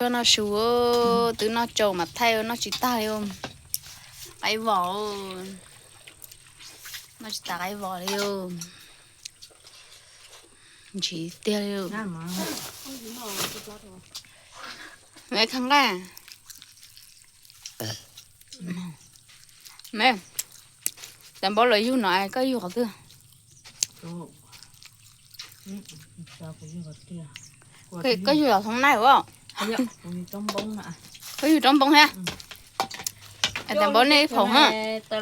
Noj su, twb noj tsau mas thaij noj tsis tag li. Qaib vos, noj tsis tas qaib vos li. Ntsis tiag li. Me kha nqaij. Me, tais npaub los yug no es koj yug qhov twg? Koj yug los thoob nai ua. Koj yug roob npoob thiab. Tais npaub nej ib phaum. Tais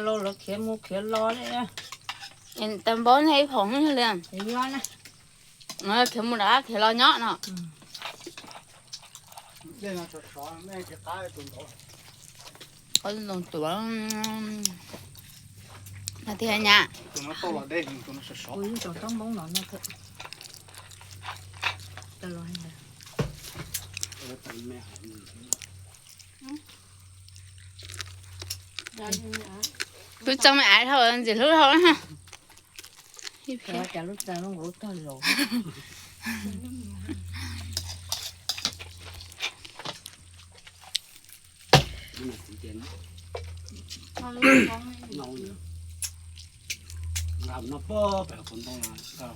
npaub nej ib phaum li. Khiav mus rov qab khiav los nyob no. Qhov ntoo tuav no tiag nyab. Twb tso me aiv dhau ntxim hlub dhau na. Ib phev. Cas lub txaj lub nkaus tag los. Nqa no pob pem hauv paus ntoo.